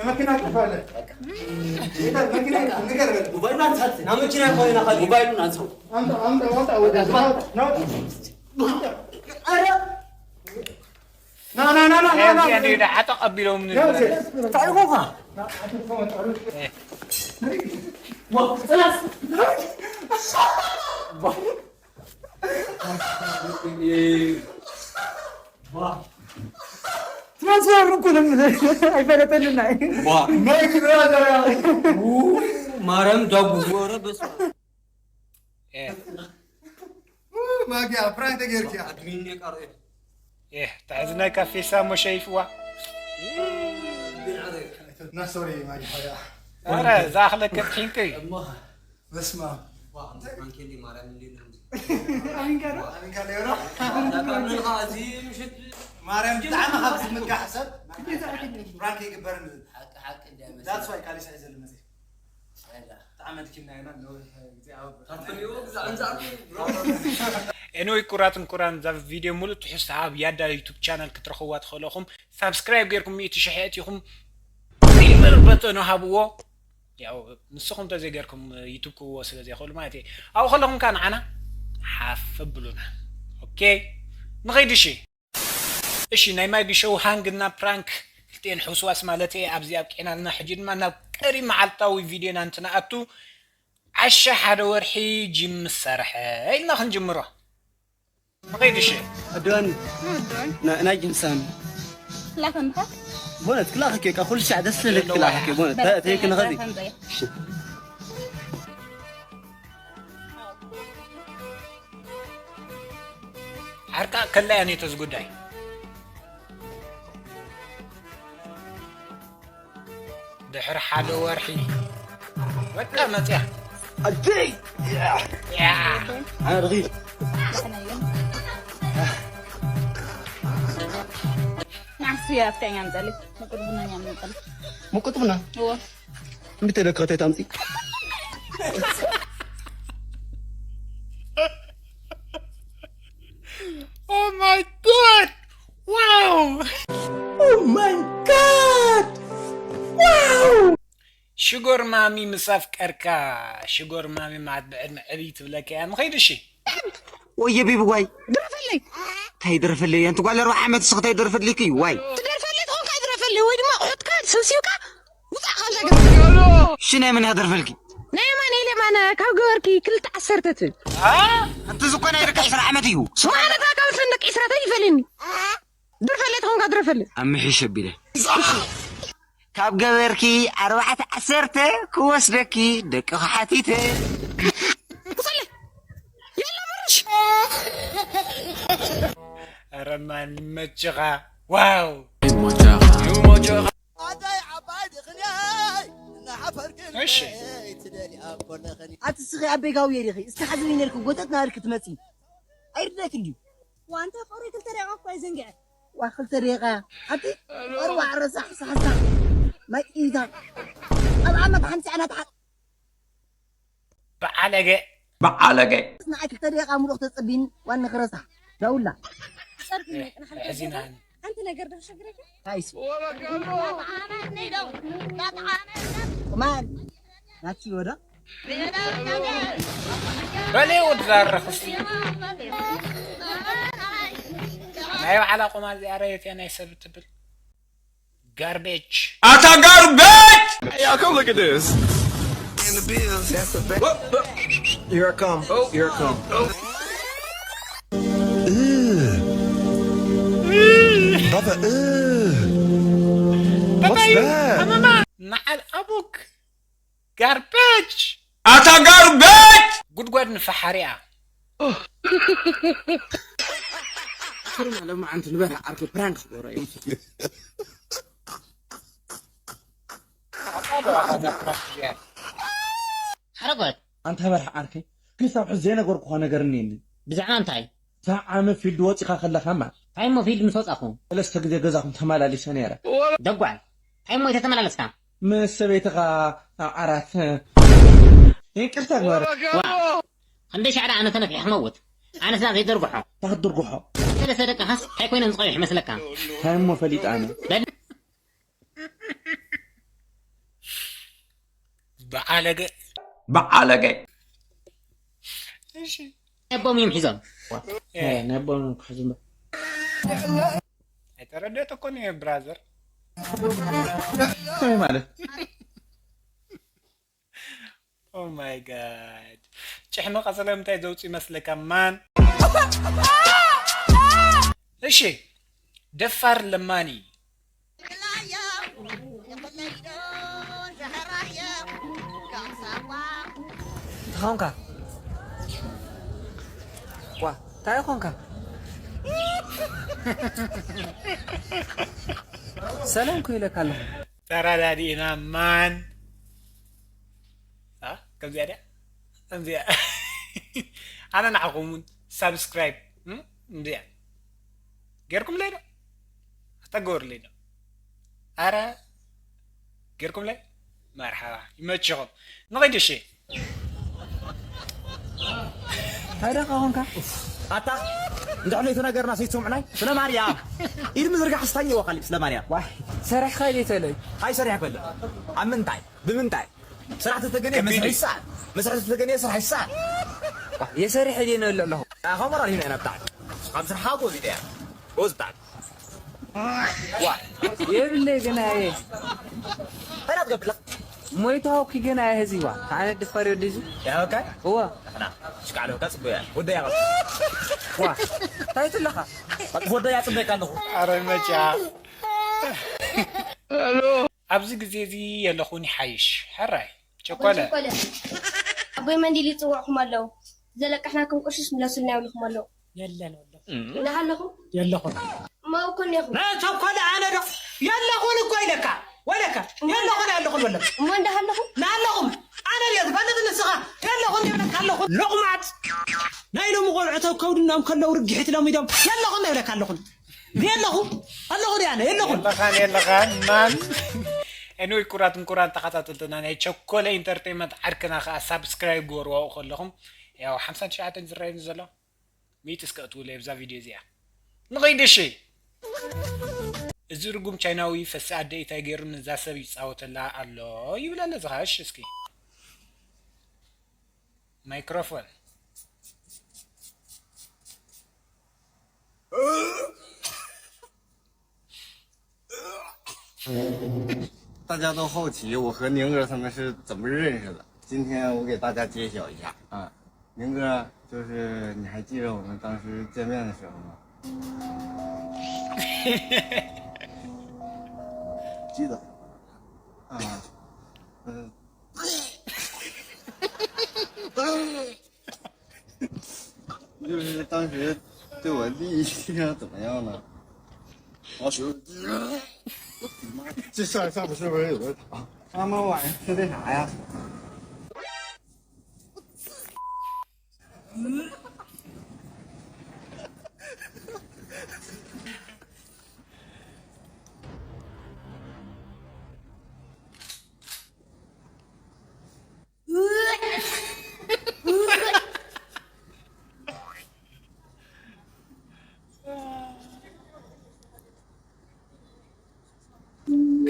መኪና ቁልፍ አለ። መኪና ንገር በል። ሞባይሉን አንሳው። አምጣ፣ አምጣ፣ አምጣ፣ ወደ ናውጣ፣ ናውጣ። ኧረ ና፣ ና፣ ና፣ ና፣ ና፣ ና። እንዲ፣ እንዲ፣ ደሓ ተቐቢሎም ን-፣ ያው፣ እንታይ ኢኹም ኸ? ዋ፣ ጽናት። ትራንስፈር እኮ ነው የምልህ። አይፈለጠልና። ዋ። ናይ ብራዘር። ው፣ ማርያም ዳጉ፣ ኧረ በስመ ኣብ። ኤ። ማጊያ፣ ፕራንክ ተገይርኪ። ኣድሚን የቃረ። ኤ፣ ተሕዝናይ ካፌሳ ሞሸይፍዋ። ና፣ ሶሪ፣ ማጊያ። ኧረ፣ ዛኽለከ ሒንቂ። እሞ፣ በስመ ኣብ። ፍራንኬሊ ማርያም እንዴ ነው እንጂ ኣሚንካ ዶ? ኣሚንካ ዶ? ዳካምን ኻዚ ምሽት ማርያም ብጣዕሚ ካብ ዝምካሕ ሰብ ፕራንክ ይግበርን ዝብል ሓቂ ሓቂ እንዳይመስል that's why ካሊስ ሒዘ ልመጽእ ሰላ ብጣዕሚ ኣድኪምና ኢና ነዊሕ ግዜ ኣብ ታትፈልዮ ግዛ እንዛ ኤኒወይ ኩራትን ኩራን እዛ ቪድዮ ሙሉእ ትሕዝታ ኣብ ያዳ ዩቱብ ቻናል ክትረኽብዋ ትኽእሉ ኢኹም። ሳብስክራይብ ጌርኩም ሚእቲ ሽሕ የእቲኹም ሲልቨር በተኑ ሃብዎ። ያው ንስኹም ተዘይገርኩም ዩቱብ ክህብዎ ስለ ዘይኽእሉ ማለት እየ። ኣብኡ ከለኹም ከዓ ንዓና ሓፍ ኣብሉና። ኦኬ ንኸይድ እሺ። እሺ ናይ ማጊ ሾው ሃንግ እና ፕራንክ ክልቲኤን ሕውስዋስ ማለት እየ ኣብዚ ኣብቂዕና ኣለና። ሕጂ ድማ ናብ ቀሪ መዓልታዊ ቪድዮና እንትንኣቱ ዓሻ ሓደ ወርሒ ጂም ምስ ሰርሐ ኢልና ክንጅምሮ። ንኸይድ እሺ። ኣደዋኒ ናይ ጅምሳን ላፈምካ ቦነት ክላኸክ በቃ ኩሉ ሻዕ ደስ ልክ ክላኸክ ቦነት ተይክ ንኸዚ ዓርቃ ከላ እያ ኔቶስ ጉዳይ ድሕሪ ሓደ ወርሒ በቃ መፅያ ኣደይ ያ ኣርጊ ናሕሱ ኣፍቀኛ ምጸልክ ምቁር ቡናኛ ምጸልክ ሙቁጥ ቡና እዎ እንዴት ደከተ ታምጺ Oh my god! Wow! Oh my god! Wow! ሽጎር ማሚ ምስ ኣፍቀርካ ሽጎር ማሚ ማለት ብዕድመ ዕብይ ትብለካ እያ ንኸይድ እሺ ወየ ቢብዋይ ድረፈለይ እንታይ ይደርፈልይ ኣንቲ ጓል ኣርባዓ ዓመት እስኺ እንታይ ይደርፈልይኪ ዋይ ትደርፈለይ ትኾንካ ይድረፈለይ ወይ ድማ ኣቑሑትካ ሰብሲብካ ውፃእ ካብ ዘገ እሺ ናይ መን ይደርፈልኪ ናይ ኣማኑኤል የማነ ካብ ገበርኪ ክልተ ዓሰርተ ትብል ኣንቲ ዝኾነ ይርካ ዕስራ ዓመት እዩ ስማዕነታ ካብ ሰንደቅ ዕስራ ተይፈልኒ ድርፈለይ ትኾንካ ድረፈለይ ኣምሒሽ ኣቢለ ካብ ገበርኪ ኣርባዕተ ዓሰርተ ክወስደኪ ደቅኺ ሓቲተ ውፀለይ የለ ብርሽ ኧረ ማን ይመችኻ ዋው ኣደይ ዓባይ ድኽንያይ እናሓፈርክን እሺ ትደልያ ኮለኽን ኣቲ ስኺ ኣበይ ጋውየ ዲኺ እስቲ ሓዚ ነርኪ ጎተት ናርኪ ትመፂ ኣይርዳይክ እንድዩ ዋንታ ቆሪ ክልተ ደቂቃ እኮ ኣይዘንግዐ ዋ ክልተ ደቂቃ ኣቲ ኣርባዕ ረሳሕ ሳሕሳሕ መቂታ ኣብ ዓመት ሓንቲ ዓና ተሓ በዓለገ በዓለገ ንዓይ ክልተ ደቂቃ ሙሉእ ክተፀቢኒ ዋኒ ክረሳሕ ዳውላ ሕዚና ሓንቲ ነገር ዶ ክሸግረካ ታይስ ማን ናቲ ወዳ በሌ ወድ ዛረኽስ ናይ ባዕላ ቆማ እዚኣ ረየት እያ ናይ ሰብ ትብል ጋርቤጅ ኣታ ጋርቤጅ Hey, y'all, come look at this. Here I come. Here I come. Brother, ugh. What's that? ንዓል ኣቡክ ጋርቤጅ ኣታ ጋርቤጅ ጉድጓድ ንፈሓሪኣ ስርና ለማዓንቲ ንበርሃ ዓርኪ ፕራንክ ክገብሮ እዩ ሓረጎት ኣንታ በርሃ ዓርከይ ክሳብ ሕዚ ዘይነገርኩኻ ነገር እኒኒ ብዛዕባ እንታይ ሳዓመ ፊልድ ወፂኻ ከለኻ ማ እንታይ እሞ ፊልድ ምስ ወፃኹ ሰለስተ ግዜ ገዛኹም ተመላሊሰ ነይረ ደጓል እንታይ እሞ የተተመላለስካ ምስ ሰበይትኻ ኣብ ዓራት ይቅርታ ግበር ዋ ክንደይ ሻዕዳ ኣነ ተነፊሐ ክመውት ኣነስ ናብ ዘይደርግሖ ታክትድርግሖ ሰለስተ ደቅኻስ እንታይ ኮይኖም ዝቐይሑ መስለካ እንታይ እሞ ፈሊጥ ኣነ በል በዓለገ በዓለገ ነቦም እዮም ሒዞም ነቦም ክሕዝም ኣይተረደት እኮ ነ ብራዘር ማለት Oh my god ጭሕሚ ቀፅለ ምንታይ ዘውፅእ ይመስለካ ማን እሺ ደፋር ለማኒ እንታይ ኾንካ ዋ እንታይ ኾንካ ሰላም ኮይለካ ኣለኹ ተረዳዲእና ማን ከምዚኣ ድያ እንዚኣ ኣነ ንዓኹም እውን ሳብስክራይብ እንዚኣ ጌርኩምለይ ዶ? ኣታ ገበሩለይ ዶ? ኣረ ጌርኩምለይ? መርሓባ ይመችኹም። ንኸይድ እሺ። እንታይ ደኻ ኾንካ? ኣታ እንድሕር ነይቱ ነገርና ሰይትሰምዑናይ ስለ ማርያም ኢድ ምዝርጋሕ ስታኝ ይወኻል ስለ ማርያም ዋይ ሰሪሕካ ኢደ ተለይ ሃይ ሰሪሕ በለ ኣብ ምንታይ ብምንታይ ስራሕ ተተገነ መስርሕ ይሰኣል መስርሕ ተተገነ ስራሕ ይሰኣል የሰሪሕ ኢደ ነለ ኣለኹ ኣኸመራ ሊና ኢና ብታዕት ካብ ስርሓ ጎዝ ኢደ ጎዝ ብታዕት የብለይ ግናየ ፈላት ገብለኽ ሞይታውኪ ግናየ ህዚዋ ኣነ ድፈር ወዲዙ ያኸካ እዋ ኣና ሽቃዕለካ ጽቡያ ወደ ያኸ ዋ እንታይ ትለኻ ወደ ያጽበካ ኣለኹ ኣረ መጫ ኣብዚ ግዜ እዚ የለኹን ይሓይሽ ሕራይ ቸኮለ ኣቦይ መንዲል ይፅውዕኹም ኣለዉ። ዘለቀሕናኩም ቅርሽስ ምለሱልና ይብልኹም ኣለዉ። የለን ኣለኹ። እንዳሃለኹም የለኹም። መውኩን ኢኹም። ቸኮለ ኣነ ዶ የለኹን እኮ ኢለካ ወለካ የለኹን ኣለኹን ወለካ እሞ እንዳሃለኹም ናለኹም ኣነ ድየ ዝፈልጥ ንስኻ የለኹን ይብለካ ኣለኹ። ሎቕማጽ ናይ ሎሚ ቆልዑ ተብ ከብድኖም ከለዉ ርግሒት ለሚዶም የለኹን ይብለካ ኣለኹን። የለኹ ኣለኹ ድያ ኣነ የለኹን። የለኻን የለኻን ማን ኤንወይ ኩራት እንኩራት ተኸታተልትና ናይ ቸኮለ ኢንተርቴንመንት ዓርክና ከዓ ሳብስክራይብ ግበርዋ ኣብኡ ከለኹም ያው ሓምሳን ትሽዓተን ዝረኣየኒ ዘሎ ሚእቲ እስከ እትውለ ብዛ ቪድዮ እዚኣ ንኸይድ እሺ እዚ ርጉም ቻይናዊ ፈሲ ኣደ ኢታይ ገይሩ ንዛ ሰብ ይፃወተላ ኣሎ ይብል ኣሎ ዝኻ እሺ እስኪ ማይክሮፎን 大家都好奇我和宁儿他们是怎么认识的，今天我给大家揭晓一下啊。宁哥，就是你还记得我们当时见面的时候吗？记得啊，嗯。 就是当时对我第一印象怎么样呢？我觉得这上上是不是有点长？他们晚上吃的啥呀？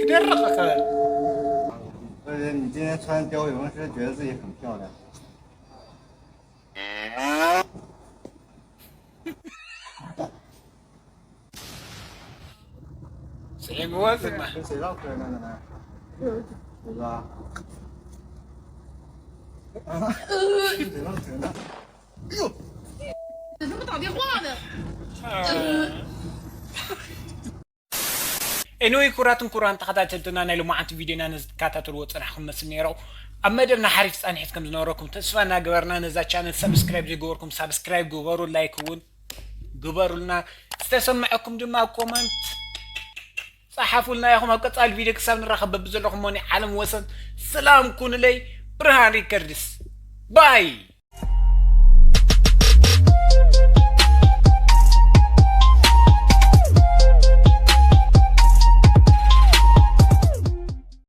ክደርቕ ከበል 而且你今天穿貂绒是觉得自己很漂亮。 ስዒምዎ ዝማ 跟谁唠嗑呢？在那？我说，啊，跟谁唠嗑呢？哎呦，怎么打电话呢？ ኤንወይ ኩራትን ኩራን ተኸታተልትና ናይ ሎማዓንቲ ቪድዮና ንዝትከታተልዎ ፅናሕኩም መስል ነይረው ኣብ መደብና ሓሪፍ ፃንሒት ከም ዝነበረኩም ተስፋ እናገበርና ነዛ ቻነል ሰብስክራይብ ዘይገበርኩም ሳብስክራይብ ግበሩ ላይክ እውን ግበሩልና ዝተሰምዐኩም ድማ ኣብ ኮመንት ፀሓፉልና ኢኹም ኣብ ቀፃሊ ቪድዮ ክሳብ ንራኸብ በብዘለኹም ሞኒ ዓለም ወሰን ሰላም ኩኑለይ ብርሃን ሪከርድስ ባይ